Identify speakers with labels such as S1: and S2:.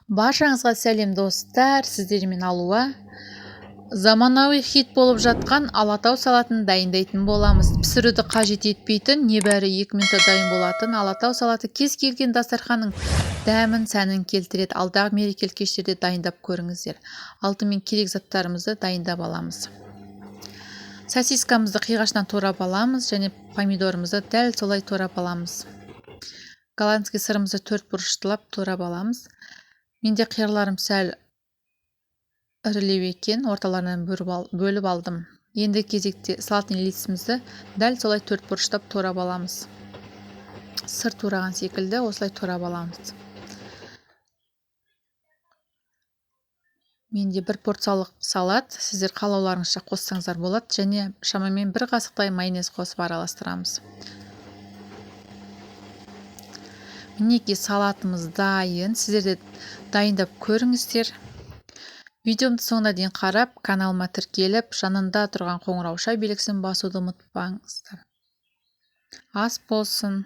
S1: Баршаңызға сәлем, достар! Сіздермен Алуа. Заманауи хит болып жатқан Алатау салатын дайындайтын боламыз. Пісіруді қажет етпейтін, небәрі 2 минутта дайын болатын Алатау салаты кез келген дастарханның дәмін, сәнін келтіреді. Алдағы мерекелік кештерде дайындап көріңіздер. Алдымен керек заттарымызды дайындап аламыз. Сосискамызды қиғашынан турап аламыз және помидорымызды дәл солай турап аламыз. Голландский сырымызды төрт бұрыштылап турап аламыз. Менде қиярларым сәл ірілеу екен, орталарынан бөліп алдым. Енді кезекте салатный листімізді дәл солай төрт бұрыштап турап аламыз. Сыр тураған секілді осылай турап аламыз. Менде бір порциялық салат, сіздер қалауларыңызша қоссаңыздар болады, және шамамен бір қасықтай майонез қосып араластырамыз. Мінекей салатымыз дайын, сіздер де дайындап көріңіздер. Видеомды соңына дейін қарап, каналыма тіркеліп, жанында тұрған қоңырауша белгісін басуды ұмытпаңыздар. Ас болсын.